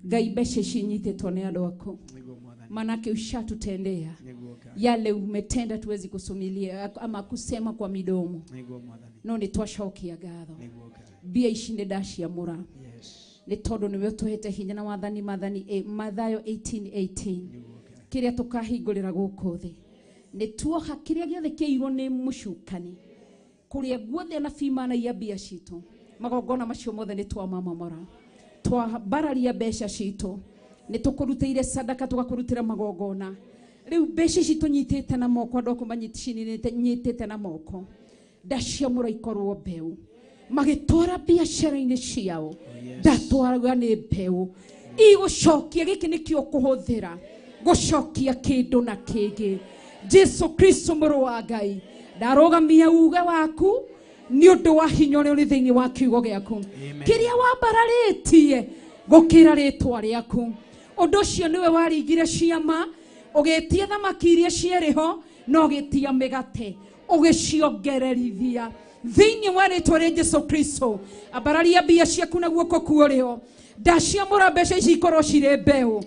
Ngai, mbeca ici inyitĩtwo nĩ andũ aku, Nĩguo Mwathani. Manake ushatutendea Nĩguo Ngai. Yale umetenda, tuwezi kusumilia ama kusema kwa midomo, Nĩguo Mwathani. No nĩ twacokia ngatho. Nĩguo Ngai. Mbia ici nĩ ndaciamũra nĩ tondũ nĩwe ũtũhete hinya na wathani. Mathani Mathayo 18:18. Nĩguo Ngai. Kĩrĩa tũkahingũrĩra gũkũ thĩ nĩ tuoha kĩrĩa gĩothe kĩirwo nĩ mũcukani kũrĩa guothe anabii manaiya mbia citũ. Magongona macio mothe nĩ twamamomora, twambararia mbeca citũ, nĩ tũkũrutĩire sadaka, tũgakũrutĩra magongona. Rĩu mbeca ici tũnyitĩte na moko, andũ aku manyitĩte na moko, ndaciamũra ikorwo mbeũ magĩtwara biacara-inĩ ciao. Ndatwaraga nĩ mbeũ igũcokia. Gĩkĩ nĩkĩo kũhũthĩra gũcokia kĩndũ na kĩngĩ. Jesu Kristo mũrũ wa Ngai, ndarũgamia uge waku nĩ ũndũ wa hinya ũrĩa ũrĩ thĩinĩ wa kiugo gĩaku. Amen. Kĩrĩa wambararĩtie gũkĩra rĩtwa rĩaku, ũndũ ũcio nĩwe waringire ciama, ũgĩtia thamaki iria cierĩ ho na ũgĩtia mĩgate ũgĩciongererithia. Thĩinĩ wa rĩtwa rĩa Jesu Kristo, ambararia mbia ciaku na guoko kuorĩo. Ndaciamũra mbeca ici ikorwo cirĩ mbeũ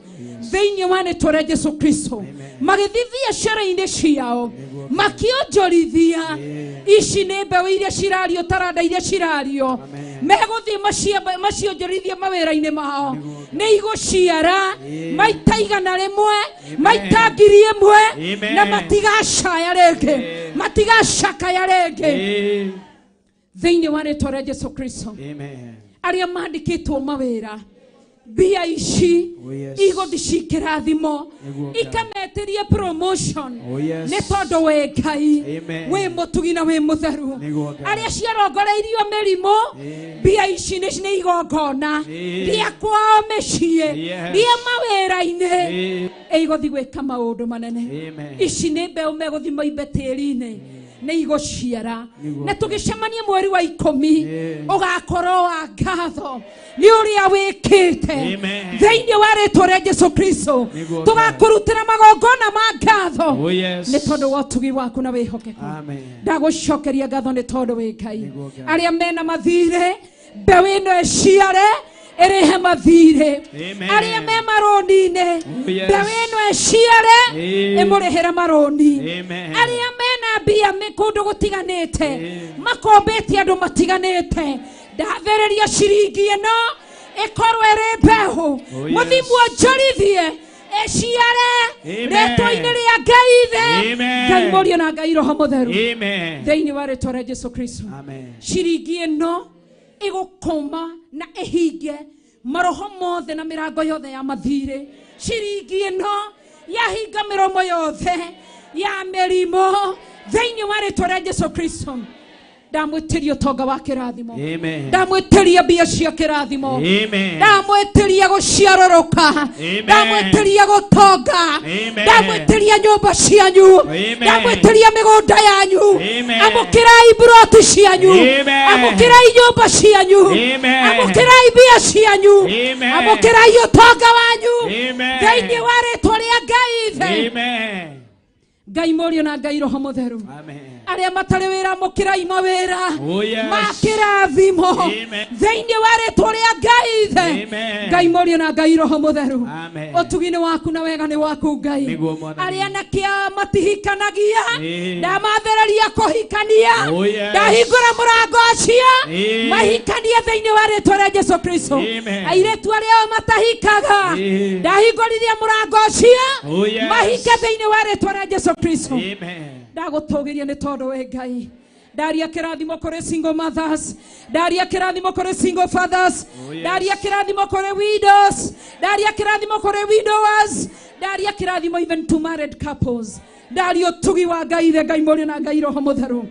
thĩinĩ wa rĩtwa rĩa Jesu Kristo. Amen. Magĩthiĩ biacara-inĩ ciao Nĩguo. makĩonjorithia. Ici nĩ mbeũ iria cirario, taranda iria cirario. Amen. Megũthiĩ macionjorithie mawĩra-inĩ mao. Nĩguo. Nĩ igũciara maita 100, Amen. maita 1000, Amen. na matigacaya rĩngĩ, matigacakaya rĩngĩ thĩinĩ wa rĩtwa rĩa Jesu Kristo. Amen. Arĩa mandĩkĩtwo mawĩra, mbia ici Oh, yes. igũthi cikĩrathimo, Nĩguo Ngai. ikametĩrie promotion, Oh, yes. nĩ tondũ wĩ Ngai Amen. wĩ mũtugi na wĩ mũtheru. Nĩguo Ngai. Arĩa ciarongoreirio mĩrimũ, mbia ici nĩ igongona rĩa kwao mĩciĩ, rĩa mawĩra-inĩ, ĩgũthi gwĩka maũndũ manene. Amen. Ici nĩ mbeũ megũthi moimbe tĩri-inĩ, nĩ igũciara. Nĩguo. Na tũgĩcemanie mweri wa 10, ũgakorwo wa ngatho nĩ ũrĩa wĩkĩte. Amen. Thĩinĩ wa rĩtwa rĩa Jesu Kristo, Nĩguo. tũgakũrutĩra magongona ma ngatho Oh, yes. nĩ tondũ wa ũtugi waku na wĩhokeku. Amen. Ndagũcokeria ngatho nĩ tondũ wĩ Ngai. Nĩguo Ngai. Arĩa mena mathirĩ, mbeũ ĩno ĩciare ĩrĩhe mathirĩ. Amen. Arĩa me marũni-inĩ, Oh, yes. mbeũ ĩno ĩciare ĩmũrĩhĩre marũni. Amen. Arĩa mena mbia kũndũ gũtiganĩte, makombĩte andũ matiganĩte, ndathĩrĩria ciringi ĩno ĩkorwo ĩrĩ mbeũ. Oh, yes. Mũthimu onjorithie ĩciare Amen. rĩtwa-inĩ rĩa Ngai Ithe, Amen. Ngai Mũriũ na Ngai Roho Mũtheru, Amen. thĩinĩ wa rĩtwa rĩa Jesu Kristo. Amen. Ciringi ĩno ĩgũkũma na ĩhinge maroho mothe na mĩrango yothe ya mathirĩ. Ciringi ĩno yahinga mĩromo yothe ya mĩrimũ thĩinĩ wa rĩtwa rĩa Jesu Kristo. Ndamwĩtĩria ũtonga wa kĩrathimo. Amen. Ndamwĩtĩria mbia cia kĩrathimo. Amen. Ndamwĩtĩria gũciarũrũka. Amen. Ndamwĩtĩria gũtonga. Amen. Ndamwĩtĩria nyũmba cianyu. Amen. Ndamwĩtĩria mĩgũnda yanyu. Amen. Amũkĩrai mburoti cianyu. Amen. Amũkĩrai nyũmba cianyu. Amen. Amũkĩrai mbia cianyu. Amen. Amũkĩrai ũtonga wanyu Amen. thĩinĩ wa rĩtwa rĩa Ngai Ithe, Amen. Ngai Mũriũ na Ngai Roho Mũtheru. Amen. Arĩa matarĩ wĩra, amũkĩrai mawĩra Oh, yes. ma kĩrathimo Amen. thĩinĩ wa rĩtwa rĩa Ngai Ithe, Amen. Ngai Mũriũ na Ngai Roho Mũtheru. Amen. Ũtugi nĩ waku na wega nĩ waku, Ngai. Nĩguo Mwathani. Arĩa anake ao matihikanagia, ndamathereria kũhikania. Oh, yes. Ndahingũra mũrango ũcio, mahikanie thĩinĩ wa rĩtwa rĩa Jesu Kristo. Amen. Airĩtu arĩa o matahikaga, ndahingũrithia mũrango ũcio, Oh, yes. mahike thĩinĩ wa rĩtwa rĩa Jesu Kristo. Amen. Ndagũtũgĩria nĩ tondũ wĩ Ngai. Ndaria kĩrathimo kũrĩ single mothers, ndaria kĩrathimo kũrĩ single fathers, Oh, yes. ndaria kĩrathimo kũrĩ widows, ndaria kĩrathimo kũrĩ widowers, ndaria kĩrathimo even to married couples. Ndaria ũtugi wa Ngai Ithe, Ngai Mũriũ na Ngai Roho Mũtheru.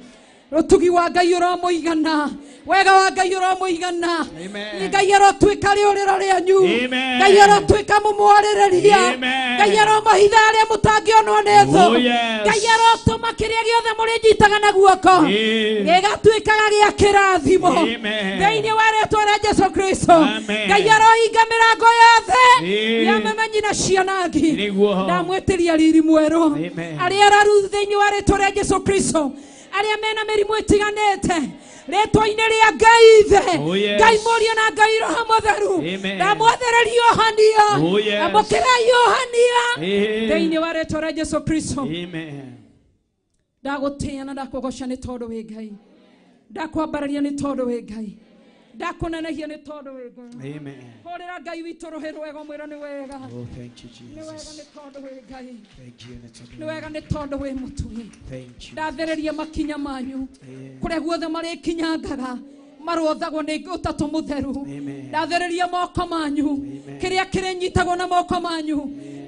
Ũtugi wa Ngai ũromũigana, wega wa Ngai ũromũigana. Amen. Ngai arotuĩka rĩũrĩro rĩanyu. Amen. Ngai arotuĩka mũmwarĩrĩria. Amen. Ngai aromahitha arĩa mũtangĩonwo nĩ thũ. Oh, yes. Ngai arotũma kĩrĩa gĩothe mũrĩnyitaga na guoko gĩgatuĩkaga gĩa kĩrathimo Amen. thĩinĩ wa rĩtwa rĩa Jesu Kristo. Amen. Ngai arohinga mĩrango yothe ya memenyi na cianangi. Nĩguo. Ndamwĩtĩria riri mwerũ. Amen. Arĩa araru thĩinĩ wa rĩtwa rĩa Jesu Kristo, arĩa mena mĩrimũ ĩtiganĩte. Rĩtwa-inĩ rĩa Ngai Ithe, Oh, yes. Ngai Mũriũ na Ngai Roho Mũtheru. Amen. Ndamwathĩrĩria ũhonio. Oh, yes. Amũkĩrai ũhonio. Amen. Thĩinĩ wa rĩtwa rĩa Jesu Kristo. Amen. Ndagũtĩĩa na ndakũgoca nĩ tondũ wĩ Ngai. Ndakwambararia nĩ tondũ wĩ Ngai. Ndakũnenehia nĩ tondũ wĩ Ngai. Amen. Hũrĩra Ngai witũ rũhĩ rwega ũmwĩre nĩ wega. Oh, thank you, Nĩ wega Jesus. nĩ tondũ wĩ Ngai. Thank you, Nĩ wega nĩ tondũ wĩ mũtugi. Thank you. Ndathĩrĩria makinya manyu. Amen. Kũrĩa guothe marĩkinyangaga marothagwo nĩ ũtatũ mũtheru. Amen. Ndathĩrĩria moko manyu. Amen. Kĩrĩa kĩrĩnyitagwo na moko manyu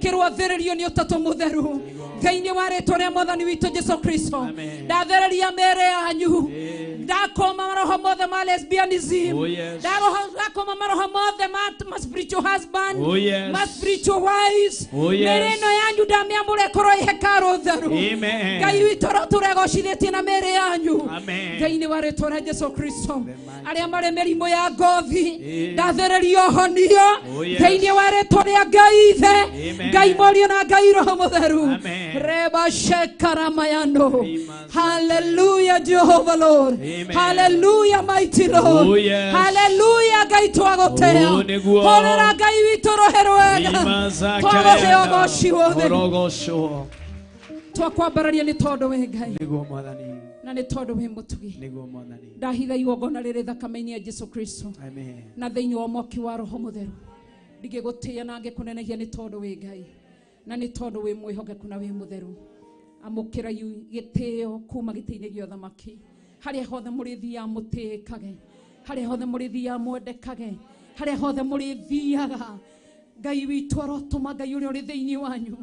kĩrwathĩrĩrio nĩ ũtatũ mũtheru. Thĩinĩ wa rĩtwa rĩa Mwathani witũ Jesu Kristo. Amen. Ndathĩrĩria mĩĩrĩ yanyu. Amen. Ndakoma maroho mothe ma lesbianism. Oh, yes. Ndakoma maroho mothe ma spiritual husband. Oh, yes. Ma spiritual wives. Oh, yes. Mĩĩrĩ ĩno yanyu ndamĩamũre ĩkorwo ĩ hekarũ theru. Amen. Ngai witũ arotũregocithĩtie na mĩĩrĩ yanyu. Amen. Thĩinĩ wa rĩtwa rĩa Jesu Kristo. The mighty Arĩa marĩ mĩrimũ ya ngothi Amen. ndathĩrĩria ũhonio. Oh, yes. Thĩinĩ wa rĩtwa rĩa Ngai Ithe, Amen. Ngai Mũriũ na Ngai Roho Mũtheru. Amen. Reba shekaramayano. Amen. Hallelujah, Jehovah Lord. Amen. Hallelujah, mighty Lord. Oh, yes. Hallelujah, Ngai twagũtĩĩa. Oh, nĩguo. Hũrĩra Ngai witũ rũhĩ rwega. Twagũhe ũgoci wothe. Orogocwo. Twakwambararia nĩ tondũ wĩ Ngai Nĩguo Mwathani. na nĩ tondũ wĩ mũtugi. Nĩguo Mwathani. Ndahitha igongona rĩrĩ thakame-inĩ ya Jesu Kristo Amen. na thĩinĩ wa mwaki wa Roho Mũtheru. Ndingĩgũtĩĩa na ngĩkũnenehia nĩ tondũ wĩ Ngai na nĩ tondũ wĩ mwĩhokeku na wĩ mũtheru. Amũkĩra gĩtĩo kuma gĩtĩ-inĩ gĩa ũthamaki. Harĩa hothe mũrĩthiaga mũtĩĩkage, harĩa hothe mũrĩthiaga mwendekage, harĩa hothe mũrĩthiaga Ngai witũ arotũma Ngai ũrĩa ũrĩ thĩinĩ wanyu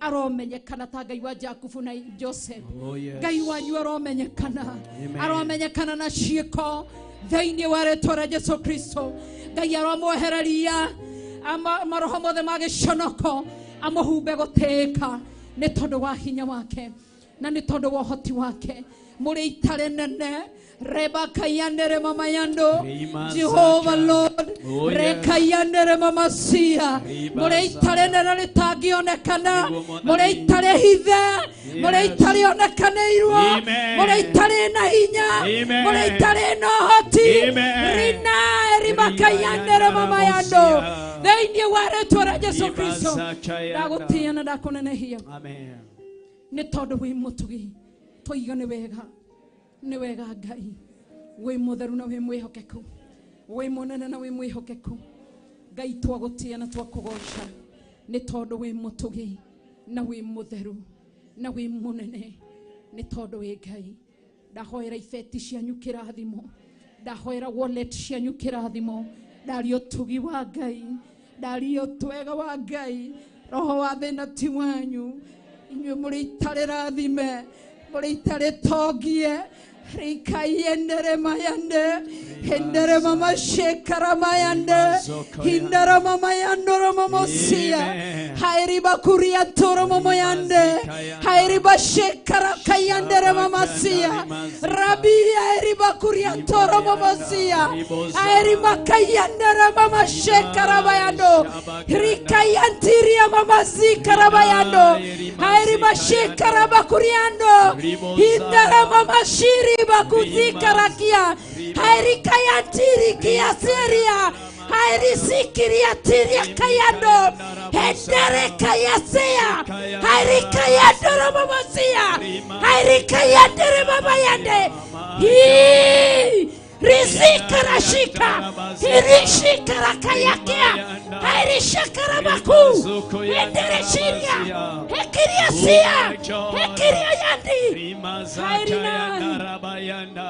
aromenyekana ta Ngai wa Jakubu na Joseph. Oh, yes. Ngai wanyu aromenyekana. Amen. Aromenyekana na ciĩko thĩinĩ wa rĩtwa rĩa Jesu Kristo. Ngai aromwehereria maroho mothe ma gĩconoko amũhumbe gũtĩĩka nĩ tondũ wa hinya wake na nĩ tondũ wa ũhoti wake. Mũrĩ itarĩ nene rebakayanere mama yando Rima Jehovah zaka. Lord. Oh, yes. Rekayanere mama sia. Rima Mũrĩ zaka. itarĩ nene rĩtangĩonekana. Nĩguo Mwathani. Mũrĩ itarĩ hithe. Mũrĩ Yes. itarĩ onekanĩirwo. Amen. Mũrĩ itarĩ na hinya. Amen. Mũrĩ itarĩ na ũhoti. Amen. Rina ribakayanere mama yando. Thĩinĩ wa rĩtwa rĩa Jesu Rima Kristo. zaka yanda. Ndagũtĩĩa na ndakũnenehia Amen. nĩ tondũ wĩ mũtugi. Twoiga nĩ wega. Nĩ wega Ngai. Wĩ mũtheru na wĩ mwĩhokeku. Wĩ mũnene na wĩ mwĩhokeku. Ngai twagũtĩĩa na twakũgoca nĩ tondũ wĩ mũtugi na wĩ mũtheru na wĩ mũnene nĩ tondũ wĩ Ngai. Ndahoera ibeti cianyu kĩrathimo. Ndahoera wallet cianyu kĩrathimo. Ndaria ũtugi wa Ngai. Ndaria ũtwega wa Ngai. Roho wa thĩna ti wanyu. Inyuĩ mũrĩ itarĩ rathime. Mũrĩ itarĩ tongie. Rikayenere mayande. Hendere mama shekara mayande. Hindara mama yandoro mamosia. Amen. Hairi bakuria toro momoyande. Hairi bashekara kayandere mamasia. Rabi hairi bakuria toro momosia. Hairi makayandere mama shekara bayando. Rikayantiria mamazikara bayando. Hairi bashekara bakuriando. Hindara mama shiri bakuzikarakia. Hairi kayantiri kia seria. Hairi sikiria tiria kayando. Hendere kayasea. Hairi kayandoro mamasia. Hairi kayandere mamayande. Hi Rizikarashika. Hirishikarakayakea. Hairishakarabaku. Hendere shiria. Hekiriasia. Hekiriayandi. Rimazakayanda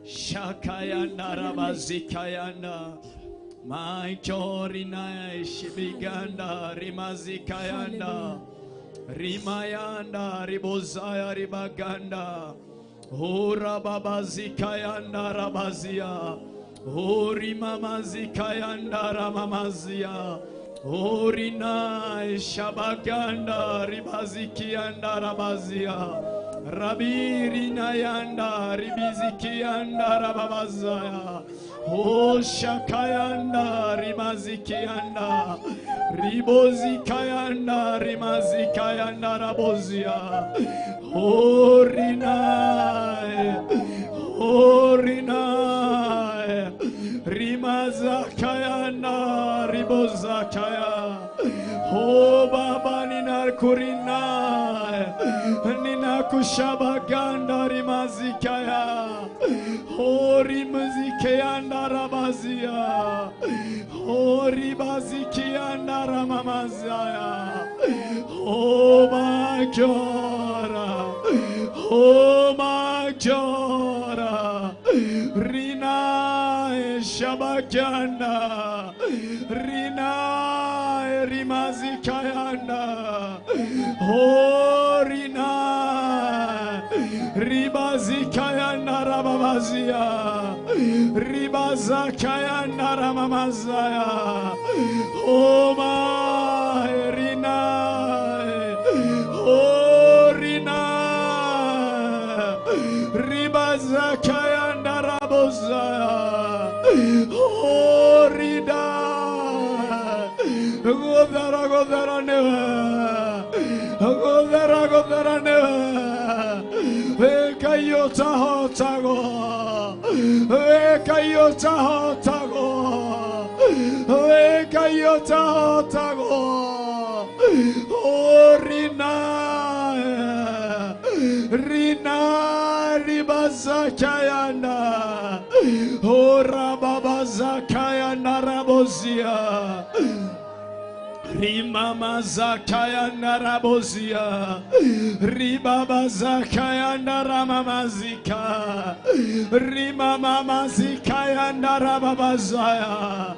Shakayanda Rabazikayanda Maichorina Shibiganda Rimazikayanda Rimayanda Ribozaya Ribaganda Ora Babazikayanda Rabazia Ori Mamazikayanda Ramamazia Orina Shabaganda Ribazikianda Rabazia Rabirina yanda Ribizikianda Rababazaya O Shakayanda Rimazikianda Ribozikayanda Rimazikayanda Rabozia Orina Orina Kushabaganda rimazikaya. Hori muzikeyanda rabazia. Hori bazikiyanda ramamazaya. Oh my God. Oh my God. Rina Shabakanda. Rina Rimazikayanda. Oh Rina Ribazikayanda Rababazia. Ribazakayanda Ramamazaya. Oh my Rina. Oh Rina. Ribazakayanda Rabozaya. Oh Rida. Godara godara neva. Godara godara neva. Ekayota hotago. Ekayota hotago. Ekayota hotago. Oh Rina. Rina ribazakayana. Oh rababazakayana rabozia. Rimama zakaya narabozia, Ribaba zakaya naramamazika, Rimama mazikaya narababazaya,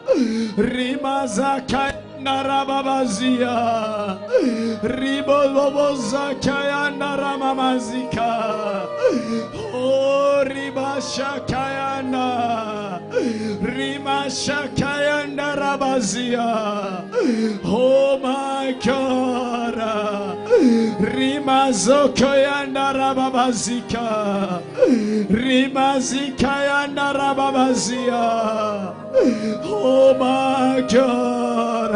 Rima zakaya narababazia, Ribobobo zakaya naramamazika, Oh riba shakaya na, Rima shakaya narabazia. Oh my God, Rimazokoyanda Rababazika, Rimazikayanda Rababazia. Oh my God,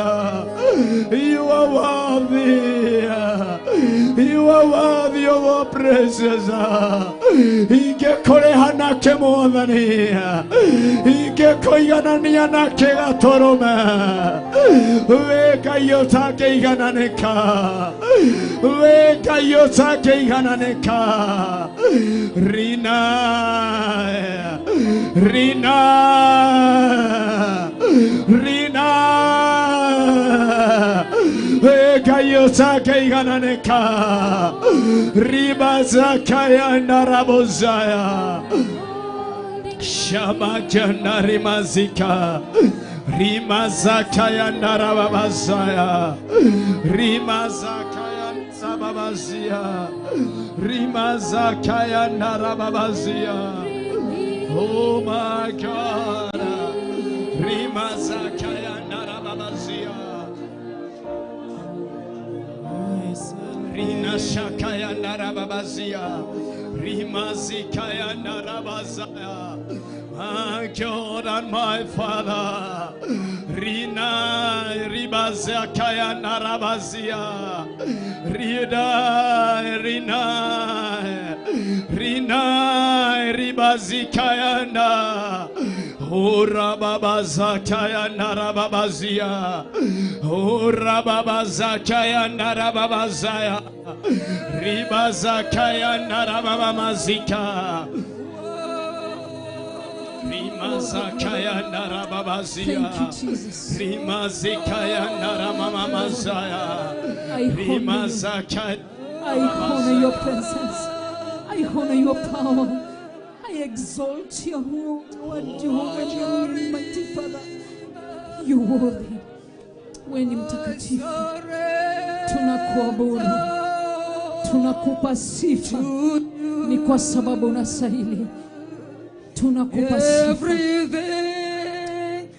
you are worthy, you are worthy of our praises. Ingekorehana kemodani, ingekoiganania nakegatorome. Wekayotake igananeka, wekayotake igananeka. Rina, Rina, Rina. Wekayotake igananeka. Ribazakaya narabozaya. Shabakana rimazika. Rimazakaya narababazaya. Rimazakaya sababazia. Rimazakaya narababazia. Oh my God. Rimazakaya narababazia. Rina shakaya narababazia. Rimazikaya narabazaya. My God and my Father, Rina Ribazakaya Narabazia, Rida Rina Rina Ribazikayana, Urababazakaya Narababazia, Urababazakaya Narababazaya, Ribazakaya Narababamazika. Rimazakaya narababazia. Thank you, Jesus. Rimazikaya naramamazaya. Rimazakaya. I honor your presence. I honor your power. I exalt your word, Jehovah, mighty Father. You worthy. Wewe ni mtakatifu. Tunakuabudu. Tunakupa sifa. Ni kwa sababu unastahili. Tunakupa sifa.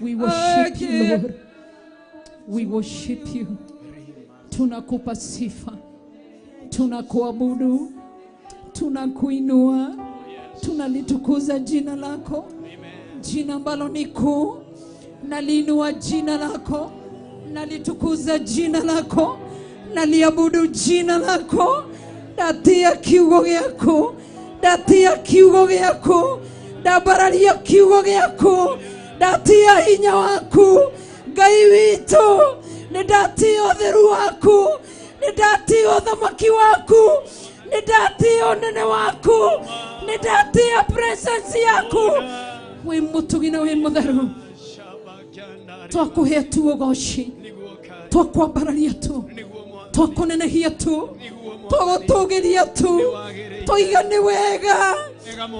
We worship you, Lord. We worship you. Tunakupa sifa. Tunakuabudu. Tunakuinua. Tunalitukuza jina lako. Jina ambalo ni kuu. Naliinua jina lako. Nalitukuza jina lako. Naliabudu jina lako. Ndatia kiugo gĩaku. Ndatia kiugo gĩaku. Ndambararia kiugo gĩaku. Ndatia hinya waku. Ngai witũ. Nĩ ndatia ũtheru waku. Nĩ ndatia ũthamaki waku. Nĩ ndatĩa ũnene waku, nĩ ndatĩa presence yaku. Wĩ mũtugi na wĩ mũtheru. Twakũhe tu ũgoci, twakwambararia tu, twakunenehia tu, twagũtũgĩria tu, twoiga nĩ wega,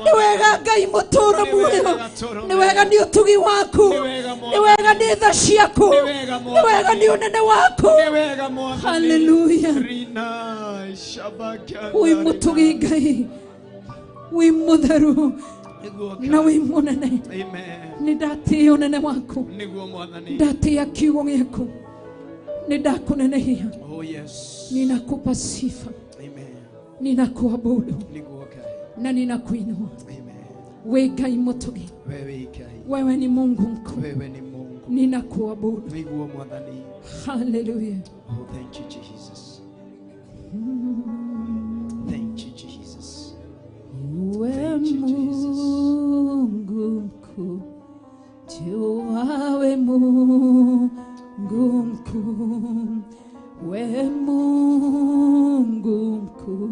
nĩ wega Ngai mũtũũra muoyo, nĩ wega nĩ ũtugi waku, nĩ wega nĩ tha ciaku, nĩ wega nĩ ũnene waku. Haleluya. Wĩ mũtugi Ngai, wĩ mũtheru na wĩ mũnene. Nĩ ndatĩĩa ũnene waku, ndatĩĩa kiugo gĩaku, nĩ ndakunenehia. Oh yes. Ninakupa sifa. Amen. Ninakuabudu na ninakuinua. Amen. We Ngai mũtugi, wewe ni Mungu mkuu, wewe ni Mungu, ninakuabudu. Hallelujah. Oh, thank you Jesus. Thank you Jesus. We Mungu mkuu, Jehova we Mungu mkuu, we Mungu mkuu,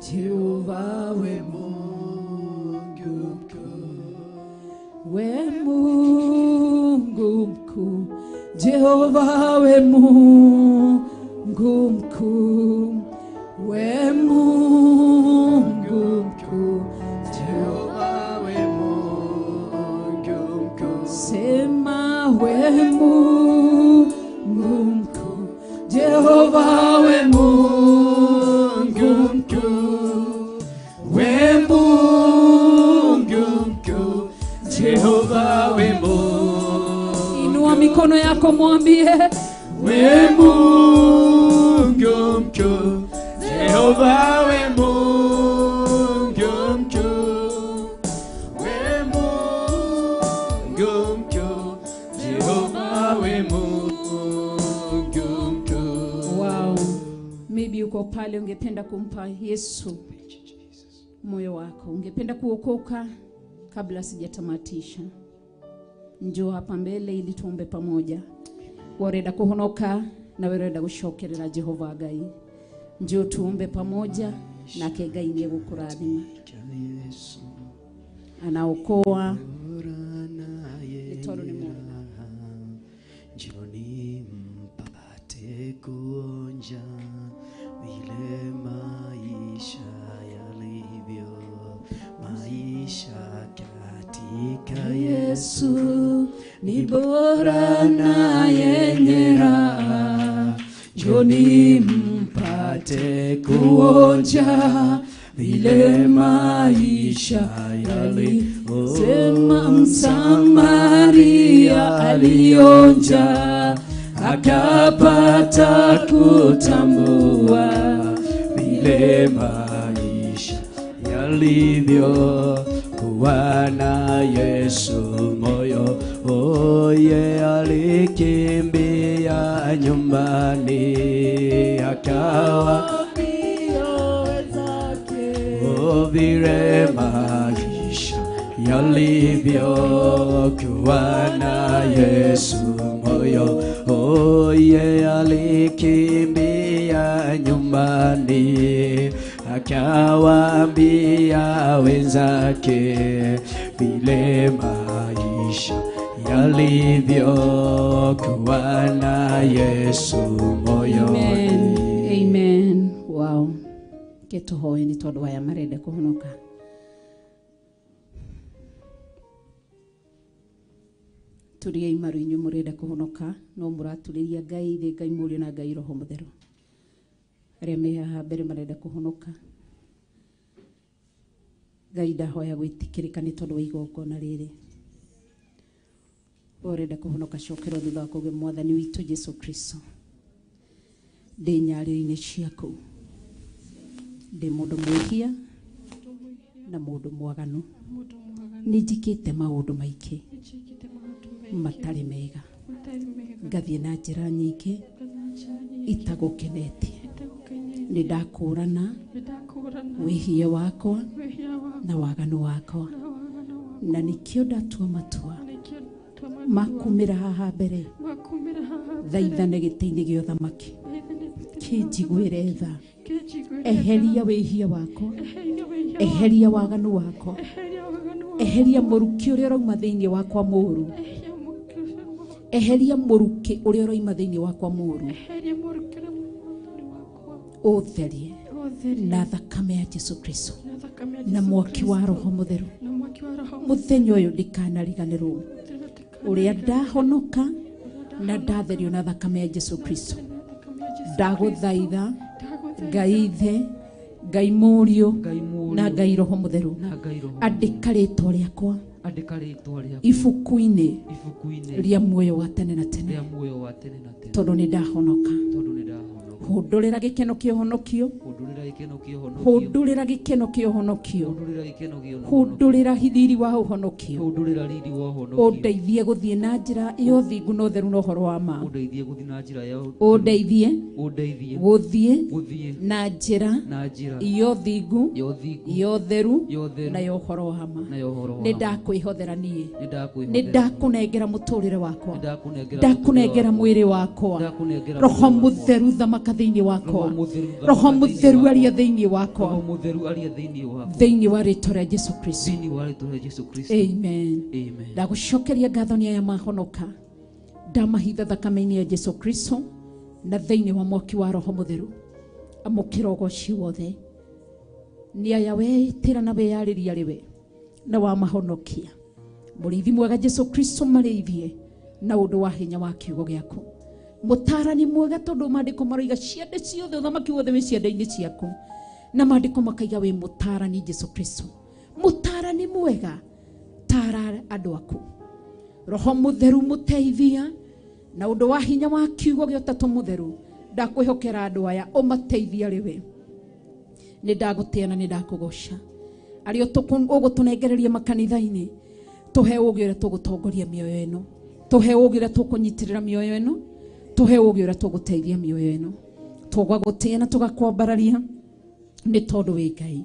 Jehova we Mungu mkuu, we Mungu mkuu, Jehova we Mungu mkuu, we Mungu mkuu, Jehova we Mungu mkuu. Sema we Mungu mkuu, Jehova we Mungu mkuu, we Mungu mkuu, Jehova we Mungu. Inua mikono yako mwambie we Mungu mkuu, Jehova we Mungu mkuu, we Mungu mkuu, Jehova we Mungu mkuu. Wow. Maybe uko pale ungependa kumpa Yesu moyo wako, ungependa kuokoka. Kabla sijatamatisha, njoo hapa mbele ili tuombe pamoja. Wareda kuhonoka na wereda gushokerera Jehova Ngai, njoo tuombe pamoja nake Ngai ni gukurathima. Anaokoa. Nitoro ni Mungu. Njoni mpate kuonja vile maisha yalivyo, maisha katika Yesu ni bora na yenye raha. Njoni mpate kuonja vile maisha yalivyo. Sema Msamaria alionja akapata kutambua vile maisha yalivyo, kuwa na Yesu moyo. Oye, alikimbia nyumbani akawa vile maisha yalivyo, kuwa na Yesu moyo. Oye, alikimbia nyumbani akawaambia wenzake vile maisha yalivyo, kuwa na Yesu moyoni. Amen. Amen. Wow. Ketuhoe ni tondu aya marenda kuhonoka. Turiai maru inyu murenda kuhonoka, no muraturiria Ngai thĩ, Ngai Mũriũ na Ngai Roho Mũtheru. Arĩa me haha mbere marenda kuhonoka, Ngai ndahoya gwĩtĩkĩrĩka nĩ tondũ wa igongona rĩrĩ. Ũrenda kũhonoka, cokerwo thutha wa kũgĩa Mwathani witũ Jesu Kristo. Ndĩ nyarĩrĩ-inĩ ciaku, ndĩ mũndũ mwĩhia na mũndũ mwaganu, nĩ njĩkĩte maũndũ maingĩ matarĩ mega, ngathiĩ na njĩra nyingĩ itagũkenetie. Nĩ ndakũrana wĩhia wakwa na waganu wakwa, na nĩkĩo ndatua matua makumĩra haha mbere, thaithane gĩtĩ-inĩ gĩa ũthamaki, kĩnjiguĩre tha. Eheria wĩhia wakwa, eheria waganu wakwa, eheria mũrukĩ ũrĩa ũrauma thĩinĩ wakwa mũũru, eheria mũrukĩ ũrĩa ũrauma thĩinĩ wakwa mũũru, ũtherie na thakame ya Jesu Kristo na mwaki wa Roho Mũtheru. Mũthenya ũyũ ndikanariganĩrwo ũrĩa ndahonoka na ndatherio na thakame ya Jesu Kristo. Ndagũthaitha Ngai Ithe, Ngai Mũriũ na Ngai Roho Mũtheru, andĩka rĩtwa rĩakwa ibuku-inĩ rĩa muoyo wa tene na tene, tondũ nĩ ndahonoka. Hũndũrĩra gĩkeno kĩa ũhonokio, hũndũrĩra gĩkeno kĩa ũhonokio, hũndũrĩra riri wa ũhonokio, ũndeithie gũthiĩ na njĩra ya ũthingu na ũtheru na ũhoro wa ma, ũndeithie gũthiĩ na njĩra ya ũthingu ya ũtheru na ya ũhoro wa ma. Nĩ ndakwĩhothera niĩ, nĩ ndakũnengera mũtũrĩre wakwa, ndakũnengera mwĩrĩ wakwa. Roho Mũtheru thamaka thĩinĩ wakwa, Roho Mũtheru aria thĩinĩ wakwa, thĩinĩ wa rĩtwa rĩa Jesu Kristo. Amen. Ndagũcokeria ngatho nĩ aya mahonoka, ndamahitha thakame-inĩ ya Jesu Kristo na thĩinĩ wa mwaki wa Roho Mũtheru. Amũkĩra ũgoci wothe nĩ aya wetĩra na weyarĩria rĩwe na wamahonokia. Mũrĩithi mwega Jesu Kristo, marĩithie na ũndũ wa hinya wa kiugo gĩaku. Mũtarani mwega, tondũ maandĩko maroiga ciande ciothe, ũthamaki wothe wĩ ciande-inĩ ciaku, na maandĩko makaiga wĩ mũtarani Jesu Kristo. Mũtarani mwega, tara andũ aku. Roho Mũtheru mũteithia na ũndũ wa hinya wa kiugo gĩa Ũtatũ Mũtheru. Ndakwĩhokera andũ aya, ũmateithia rĩwe. Nĩ ndagũtĩa na nĩ ndakũgoca. Arĩa ũgũtũnengereria makanitha-inĩ, tũhe ũũgĩ ũrĩa tũgũtongoria mĩoyo ĩno, tũhe ũũgĩ ũrĩa tũkũnyitĩrĩra mĩoyo ĩno, tũhe ũũgĩ ũrĩa tũgũteithia mĩoyo ĩno. Tũgagũtĩa na tũgakwambararia nĩ tondũ wĩ Ngai.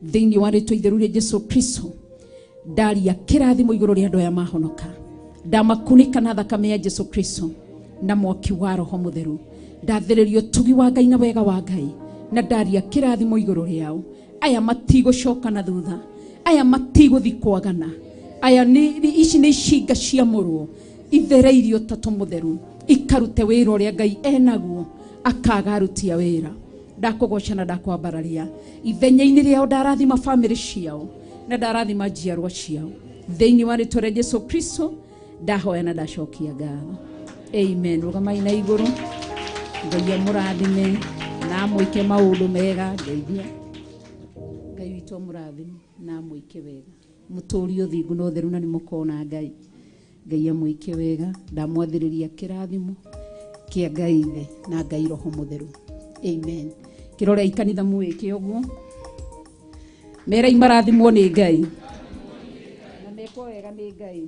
Thĩinĩ wa rĩtwa itheru rĩa Jesu Kristo, ndaria kĩrathimo igũrũ rĩa andũ aya mahonoka. Ndamakunĩka na thakame ya Jesu Kristo na mwaki wa Roho Mũtheru. Ndathĩrĩria ũtugi wa Ngai na wega wa Ngai, na ndaria kĩrathimo igũrũ rĩao. Aya matigũcoka na thutha, aya matigũthi kwagana, aya ici nĩ icinga cia mũrwo ithereirio Ũtatũ Mũtheru, ikarute wĩra ũrĩa Ngai enaguo, akaga aruti a wĩra. Ndakũgoca na ndakwambararia ithenya-inĩ rĩao, ndarathima bamĩrĩ ciao na ndarathima njiarwa ciao. Thĩinĩ wa rĩtwa rĩa Jesu Kristo ndahoya na ndacokia ngatho. Amen. Rũgamai na igũrũ. Ngai amũrathime na amwĩke maũndũ mega. Ndeithia Ngai witũ amũrathime na amwĩke wega, mũtũrie ũthingu na ũtheru na nĩ mũkona Ngai. Ngai amwĩke wega. Ndamwathĩrĩria kĩrathimo kĩa Ngai Ithe na Ngai Roho Mũtheru. Amen. Kĩrorei kanitha mwĩke ũguo, merai marathimwo nĩ Ngai na mekwo wega nĩ Ngai.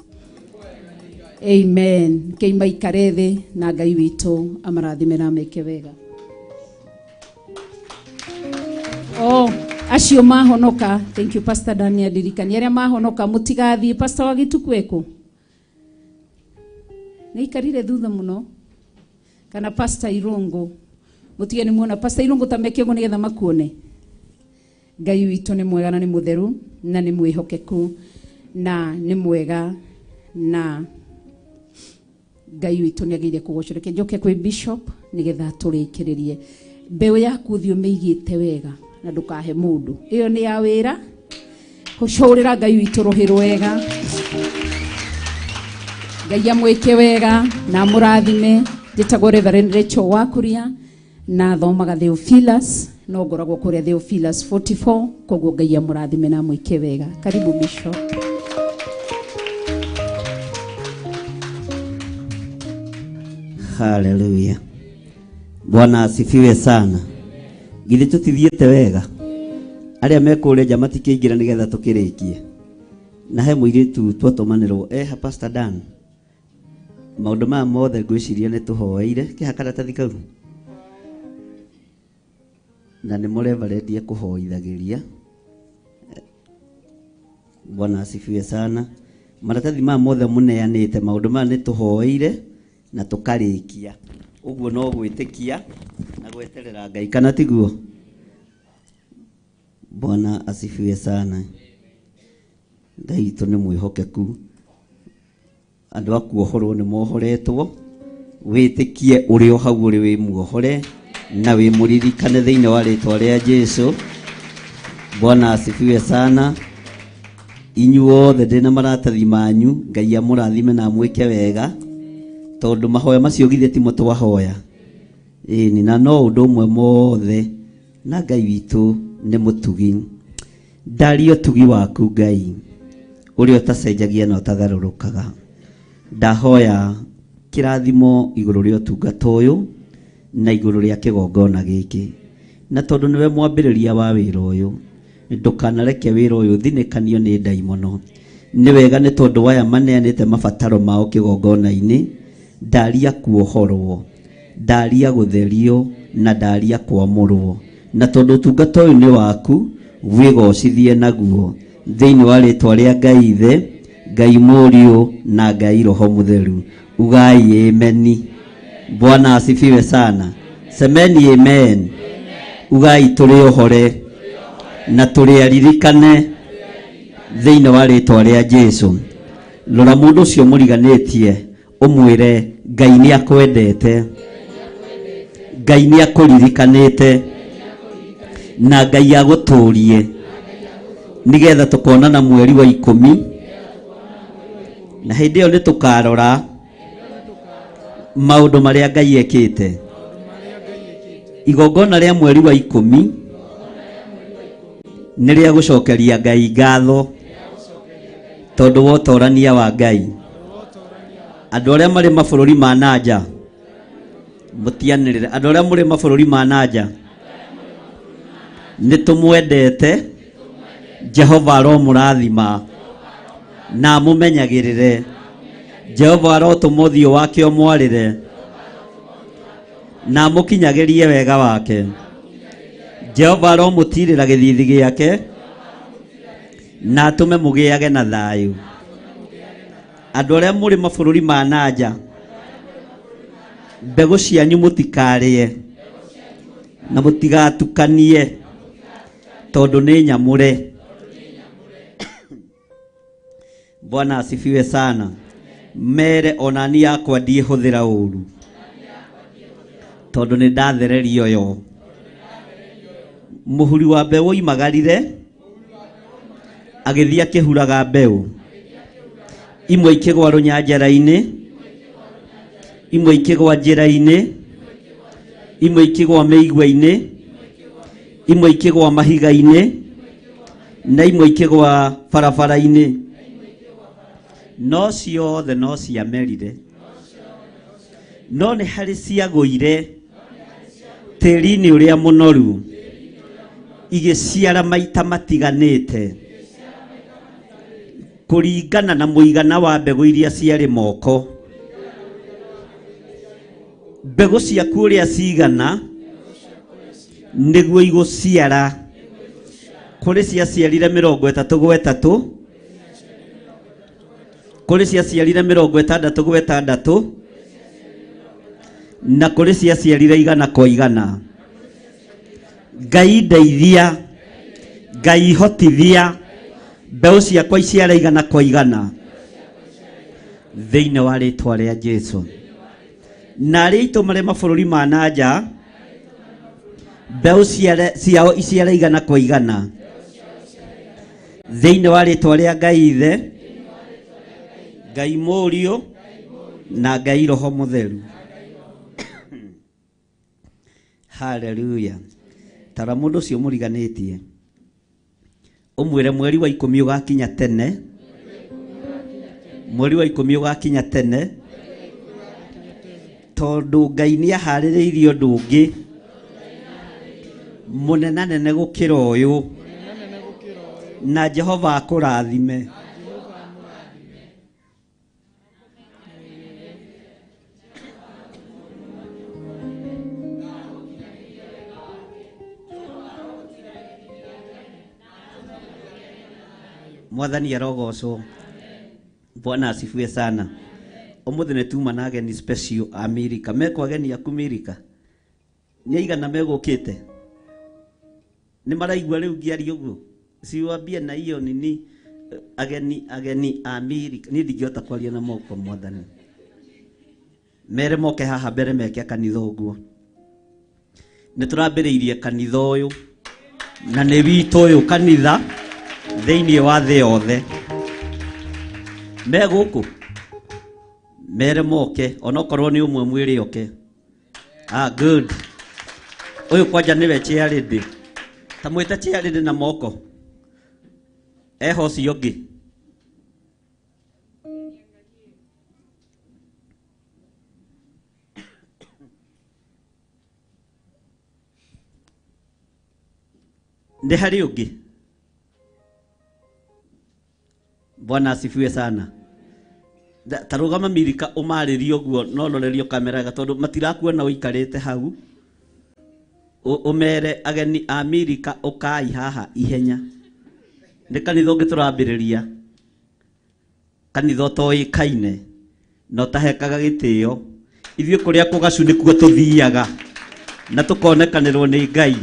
Amen. Kei maikare thĩ na Ngai witũ amarathime na ameke wega. Oh, acio mahonoka. Thank you Pastor Daniel Dirikani. Arĩa mahonoka mũtigathiĩ. Pastor wa Gĩtuku ekũ? Nĩ aikarire thutha mũno. Kana Pastor Irungu. Mũtige nĩ muona Pastor Irungu ta meke ũguo nĩgetha makuone. Ngai witũ nĩ mwega na nĩ mũtheru na nĩ mwĩhokeku na nĩ mwega na Ngai witũ nĩ agĩrĩire kũgocwo. Reke njoke kwĩ Bishop nĩgetha tũrĩkĩrĩrie. Mbeũ yaku thiĩ ũmĩigĩte wega na ndũkahe mũndũ. Ĩyo nĩ ya wĩra. Gũcũrĩra Ngai witũ rũhĩ rwega. Ngai amwĩke wega na amũrathime. Njĩtagwo Reverend Rachel Wakuria na thomaga Theophilus, no ngoragwo kũrĩa Theophilus 44. Koguo Ngai amũrathime na amwĩke wega. Karibu Bishop. Haleluya. Bwana asifiwe sana. Githĩ tũtithiĩte wega? Arĩa me kũrĩa nja matikĩingĩra nĩgetha tũkĩrĩkie. Na he mũirĩtu twatũmanĩrwo eha Pastor Dan. Maũndũ maya mothe ngwĩciria nĩ tũhoeire. Kĩha karatathi kau. Na nĩ mũreverend ekũhoithagĩria. Bwana asifiwe sana. Maratathi maya mothe mũneanĩte, maũndũ maya nĩ tũhoeire na tũkarĩkia. Ũguo no gwĩtĩkia na gweterera Ngai, kana tiguo? Bwana asifiwe sana. Ngai witũ nĩ mwĩhokeku. Andũ a kuohorwo nĩ mohoretwo. Wĩtĩkie ũrĩ o hau ũrĩ wĩ muohore na wĩ mũririkane thĩinĩ wa rĩtwa rĩa Jesu. Bwana asifiwe sana. Inyuothe ndĩna maratathi manyu, Ngai amũrathime na amwĩke wega, tondũ mahoya macio githĩ timo twahoya. Ĩni na no ũndũ ũmwe mothe, na Ngai witũ nĩ mũtugi. Ndaria ũtugi waku Ngai, ũrĩa ũtacenjagia na ũtagarũrũkaga. Ndahoya kĩrathimo igũrũ rĩa ũtungata ũyũ na igũrũ rĩa kĩgongona gĩkĩ, na tondũ nĩwe mwambĩrĩria wa wĩra ũyũ, ndũkanareke wĩra ũyũ ũthinĩkanio nĩ ndaimono. Nĩ wega nĩ tondũ aya maneanĩte mabataro mao kĩgongona-inĩ, ndaria kuohorwo, ndaria gũtherio na ndaria kwamũrwo, na tondũ ũtungata ũyũ nĩ waku, wĩgocithie naguo thĩinĩ wa rĩtwa rĩa Ngai Ithe, Ngai Mũriũ na Ngai Roho Mũtheru. Ugai ameni. Bwana asifiwe sana. Semeni amen. Ugai tũrĩ ohore na tũrĩ aririkane thĩinĩ wa rĩtwa rĩa Jesu. Rora mũndũ ũcio mũriganĩtie ũmwĩre Ngai nĩ akwendete, Ngai nĩ akũririkanĩte na Ngai agũtũrie nĩgetha tũkonana mweri wa 10, na hĩndĩ ĩyo nĩ tũkarora maũndũ marĩa Ngai ekĩte. Igongona rĩa mweri wa 10 nĩ rĩa gũcokeria Ngai ngatho tondũ wa ũtorania wa Ngai. Andũ arĩa marĩ mabũrũri ma nanja mũtianĩrĩre, andũ arĩa mũrĩ mabũrũri ma nanja nĩ tũmwendete. Jehova aromũrathima na amũmenyagĩrĩre. Jehova arotũma ũthiũ wake ũmwarĩre na amũkinyagĩrie wega wake. Jehova aromũtirĩra gĩthithi gĩake na atũme mũgĩage na thayũ. Andũ arĩa mũrĩ mabũrũri ma nanja, mbegũ cianyu mũtikarĩe na mũtigatukanie tondũ nĩ nyamũre. Bwana asifiwe sana. Mere onani yakwa ndiĩhũthĩra ũru tondũ nĩ ndathererio yo. Mũhuri wa mbeũ oimagarire agĩthiĩ akĩhuraga mbeũ, imwe ikĩgwa rũnyanjara-inĩ, imwe ikĩgwa njĩra-inĩ, imwe ikĩgwa mĩigua-inĩ, imwe ikĩgwa mahiga-inĩ na imwe ikĩgwa barabara-inĩ, no ciothe no ciamerire. No nĩ harĩ ciagũire tĩri-inĩ ũrĩa mũnoru, igĩciara maita matiganĩte kũringana na mũigana wa mbegũ iria ciarĩ moko. Mbegũ ciaku ũrĩa cigana nĩguo igũciara. Kũrĩ ciaciarire 33 gwa 3, kũrĩ ciaciarire 66 gwa 6, na kũrĩ ciaciarire 100 kwa 100. Ngai ndeithia, Ngai hotithia mbeũ ciakwa iciare 100 kwa 100 thĩinĩ wa rĩtwa rĩa Jesu. Na arĩa aitũ marĩ mabũrũri ma nanja, mbeũ ciao iciare 100 kwa 100 thĩinĩ wa rĩtwa rĩa Ngai Ithe, Ngai Mũriũ na Ngai Roho Mũtheru. Haleluya. Tara mũndũ ũcio mũriganĩtie ũmwĩre mweri wa 10 ũgakinya tene, mweri wa 10 ũgakinya tene, tondũ Ngai nĩ aharĩrĩirie ũndũ ũngĩ mũnenanene gũkĩra ũyũ, na Jehova akũrathime. Mwathani arogocwo. Bwana asifiwe sana. Ũmũthĩ nĩ tuma na ageni special a Amerika. Mekwo ageni aku Amerika? Nĩ aigana megũkĩte? Nĩ maraigua rĩu ngĩaria ũguo? Siwambie na hiyo nini ageni a Amerika. Niĩ ndingĩhota kwaria na moko mwathani. Mere moke haha mbere meke kanitha ũguo. Nĩ tũrambĩrĩirie kanitha ũyũ na nĩ witũ ũyũ kanitha thĩinĩ wa thĩ yothe. Me gũkũ mere moke onokorwo nĩ ũmwe mwĩrĩ oke. Ah, good. Ũyũ kwanja nĩwe chairlady. Ta mwĩte chairlady na moko. Eho ũcio ũngĩ. Nĩ harĩ ũngĩ. Bwana asifiwe sana. Ta rũgama Mirika ũmarĩrie ũguo no rorerio kamera wega tondũ matirakuona ũikarĩte hau. Ũmere ageni a Mirika ũkai haha ihenya. Nĩ kanitha ũngĩ tũrambĩrĩria. Kanitha ũtoĩkaine na ũtahekaga gĩtĩo. Ithuĩ kũrĩa kũgacu nĩkuo tũthiaga na tũkonekanĩrwo nĩ Ngai.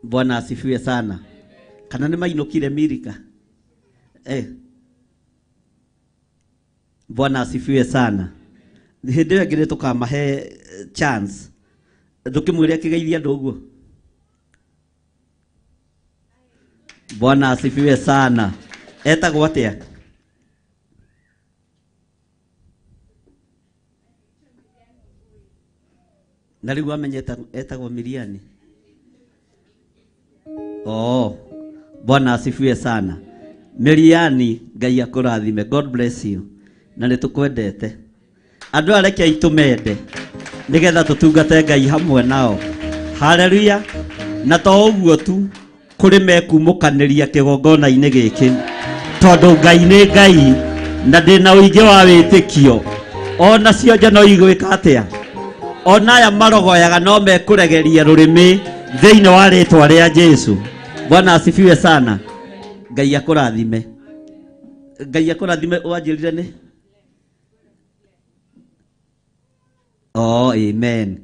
Bwana asifiwe sana. Kana nĩ mainũkire Mirika? Bwana asifiwe sana. Hĩndĩ ĩyo ĩngĩ nĩ tũkamahe chance. Ndũkĩmwĩre akĩgeithia andũ ũguo. Bwana asifiwe sana. Etagwo atĩa? Na rĩu wamenya etagwo Miriani. Oh, Bwana asifiwe sana. Miriani, Ngai akũrathime. God bless you. Na nĩ tũkwendete. Andũ aya rekei tũmende nĩgetha tũtungate Ngai hamwe nao. Haleluya. Na to ũguo tu, kũrĩ mekumũkanĩria kĩgongona-inĩ gĩkĩ tondũ Ngai nĩ Ngai na ndĩna ũingĩ wa wĩtĩkio. Ona cionje no igwĩka atĩa? Ona aya marogoyaga no mekũregeria rũrĩmĩ thĩinĩ wa rĩtwa rĩa Jesu. Bwana asifiwe sana. Ngai akũrathime. Ngai akũrathime. Wanjĩrire nĩ? Oh, amen.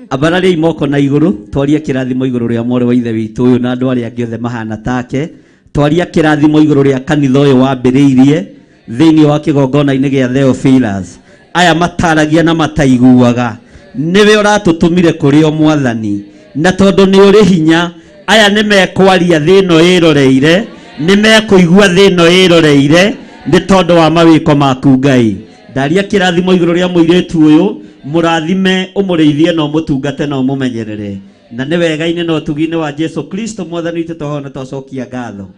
Ambarariai moko na igũrũ, twaria kĩrathimo igũrũ rĩa mwarĩ wa ithe witũ ũyũ na andũ arĩa angĩ othe mahana take. Twaria kĩrathimo igũrũ rĩa kanitha ũyũ wambĩrĩirie thĩinĩ wa kĩgongona-inĩ gĩa Theophilus. Aya mataragia na mataiguaga, nĩwe ũratũtũmire kũrĩ o mwathani, na tondũ nĩ ũrĩ hinya, aya nĩ mekwaria thĩ ĩno ĩroreire, nĩ mekũigua thĩ ĩno ĩroreire nĩ tondũ wa mawĩko maku Ngai. Ndaria kĩrathimo igũrũ rĩa mũirĩtu ũyũ, mũrathime, ũmũrĩithie na ũmũtungate na ũmũmenyerere. Na nĩ wega-inĩ na ũtugi-inĩ wa Jesu Kristo mwathani witũ twahona twacokia ngatho.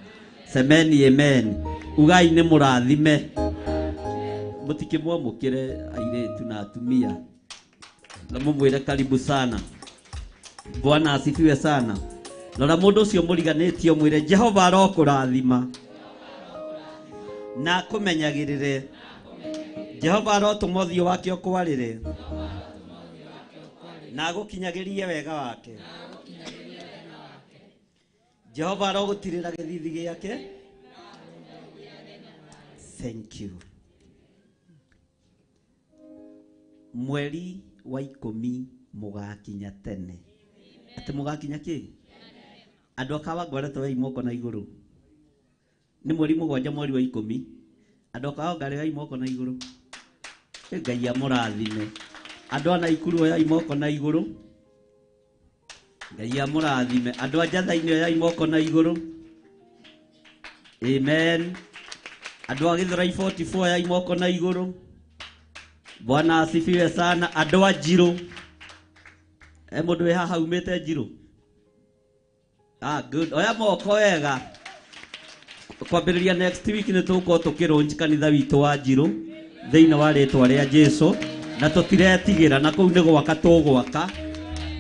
Semeni amen. Ugai nĩ mũrathime. Mũtikĩmwamũkĩre airĩtu na atumia. Na mũmwĩre karibu sana. Bwana asifiwe sana. Rora mũndũ ũcio mũriganĩtie ũmwĩre Jehova arokũrathima na akũmenyagĩrĩre. Jehova arotũma ũthiũ wake ũkwarĩre na agũkinyagĩrie wega wake. Jehova arogũtirĩra gĩthithi gĩake. Thank you. Mweri wa 10 mũgakinya tene. Atĩ mũgakinya kĩ? Andũ a Kawangware toyai moko na igũrũ. Nĩ mweri 7 mweri wa 10. Andũ a Kawangware oyai moko na igũrũ. Ngai amũrathime. Andũ a Naikuru oyai moko na igũrũ. Ngai amũrathime. Andũ a Njatha-inĩ oyai moko na igũrũ. Amen. Andũ a Gĩthũrai 44 oyai moko na igũrũ. Bwana asifiwe sana. Andũ a Njirũ. Mũndũ wĩ haha umĩte Njirũ? Ah, good. Oya moko wega. Kwambĩrĩria next week nĩ tũgũkorwo tũkĩlaunch kanitha witũ wa Njirũ thĩinĩ wa rĩtwa rĩa Jesu, na tũtiretigĩra, na kũu nĩ gwaka tũgwaka,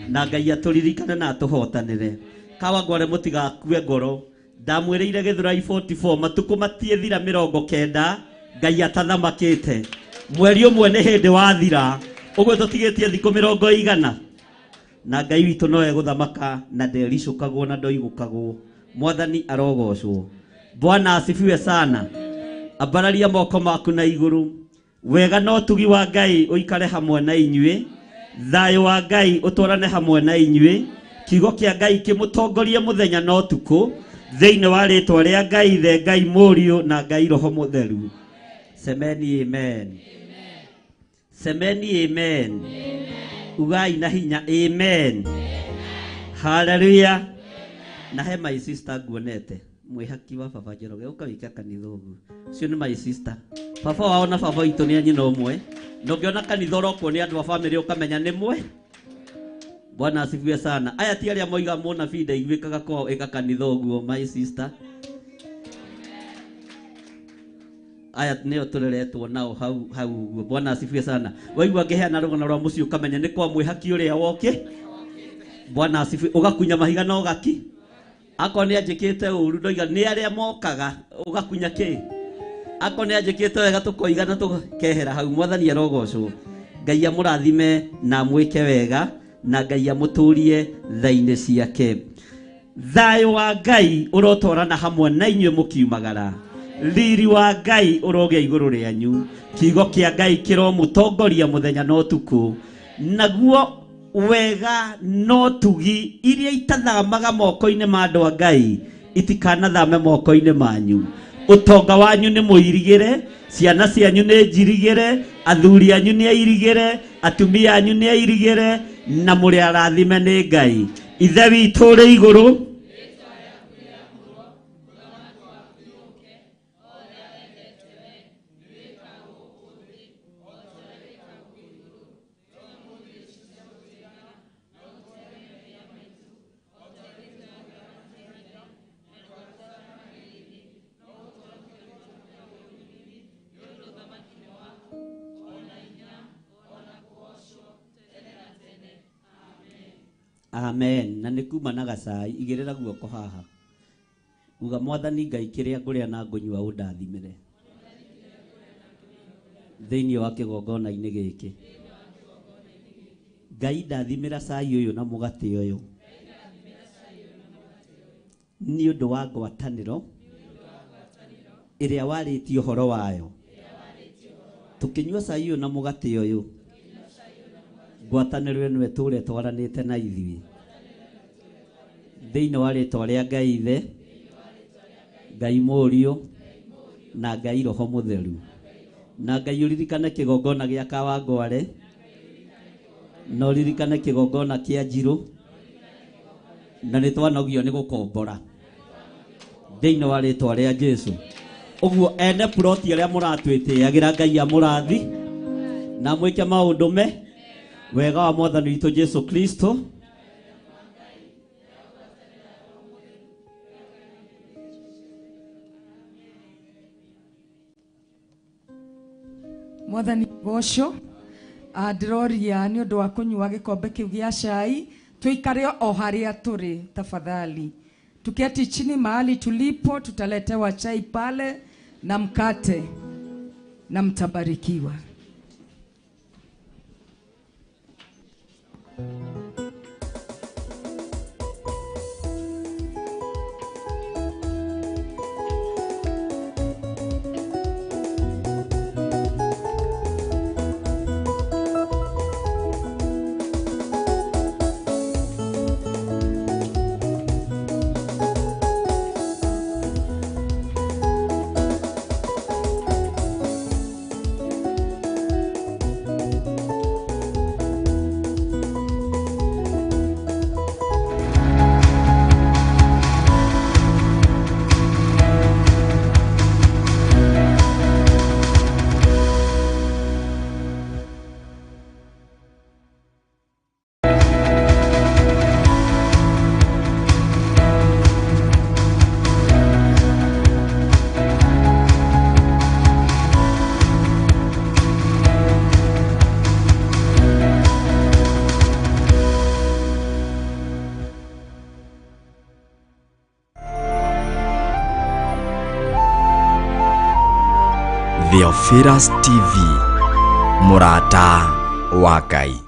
na Ngai atũririkane na atũhotanĩre. Kawangware mũtigakue ngoro. Ndamwĩrĩire Gĩthũrai 44 matukũ matiĩthira 90 Ngai atathamakĩte. Mweri ũmwe nĩ hĩndĩ wathira, ũguo tũtigĩtie thikũ 100. Na Ngai witũ no egũthamaka na ndericũkagwo na ndoigũkagwo. Mwathani arogocwo. Bwana asifiwe sana. Ambararia moko maku na igũrũ. Wega na ũtugi wa Ngai ũikare hamwe na inyuĩ. Thayũ wa Ngai ũtwarane hamwe na inyuĩ. Kiugo kĩa Ngai kĩmũtongorie mũthenya na ũtukũ thĩinĩ wa rĩtwa rĩa Ngai Ithe, Ngai Mũriũ na Ngai Roho Mũtheru. Semeni amen. Semeni amen. Ugai na hinya amen. Haleluya. Na he my sister nguonete mwĩhaki wa baba Njoroge ũka wĩke kanitha ũguo. Ũcio nĩ my sister. Baba wao na baba witũ nĩ a nyina ũmwe. Na ũngĩona kanitha ũrokwo nĩ andũ a famĩlĩ ũkamenya nĩ mwe. Bwana asifiwe sana. Aya ti arĩa moiga mũnabii ndaiguĩkaga kwao ĩka kanitha ũguo my sister. Aya nĩo tũreretwo nao hau hau ũguo. Bwana asifiwe sana. Waigua ngĩheana rũgano rwa mũciĩ ũkamenya nĩ kwa mwĩhaki ũrĩa woke. Bwana asifiwe. Ũgakunya mahiga na ũgaki. Akorwo nĩ anjĩkĩte ũru ndoiga nĩ arĩa mokaga ũgakunya kĩ. Akorwo nĩ anjĩkĩte wega tũkoiga na tũkehera hau. Mwathani arogocwo. Ngai amũrathime na amwĩke wega na Ngai amũtũrie tha-inĩ ciake. Thayũ wa Ngai ũrotwarana hamwe na inyuĩ mũkiumagara. Riri wa Ngai ũrogĩa igũrũ rĩanyu. Kiugo kĩa Ngai kĩromũtongoria mũthenya na ũtukũ. Naguo wega no tugi iria itathamaga moko-inĩ ma andũ a Ngai itikanathame moko-inĩ manyu. Ũtonga wanyu nĩ mũirigĩre, ciana cianyu nĩ njirigĩre, athuri anyu nĩ airigĩre, atumia anyu nĩ airigĩre, na mũrĩ arathime nĩ Ngai. Ithe witũ ũrĩ igũrũ, Amen. Na nĩ kuma na gacai igĩrĩra guoko haha. Uga Mwathani Ngai kĩrĩa ngũrĩa na ngũnyua ũndathimĩre thĩinĩ wa kĩgongona-inĩ gĩkĩ. Ngai ndathimĩra cai ũyũ na mũgate ũyũ nĩ ũndũ wa ngwatanĩro ĩrĩa warĩtie ũhoro wayo. Tũkĩnyua cai ũyũ na mũgate ũyũ, ngwatanĩro ĩno ĩtũre twaranĩte na ithuĩ thĩinĩ wa rĩtwa rĩa Ngai Ithe, Ngai Mũriũ na Ngai Roho Mũtheru. Na Ngai ũririkane kĩgongona gĩa Kawangware na ũririkane kĩgongona kĩa Njirũ, na nĩ twanogio nĩ gũkombora thĩinĩ wa rĩtwa rĩa Jesu. Ũguo ene ploti arĩa mũratwĩtĩagĩra Ngai amũrathi na mwĩke maũndũ me wega wa Mwathani witũ Jesu Kristo. Mwathani goco ndĩroria nĩ ũndũ wa kũnyua gĩkombe kĩu gĩa cai tuikare o harĩa tũrĩ tafadhali. Tuketi chini mahali tulipo, tutaletewa chai pale na mkate na mtabarikiwa. Theophilus TV, mũrata wa Ngai.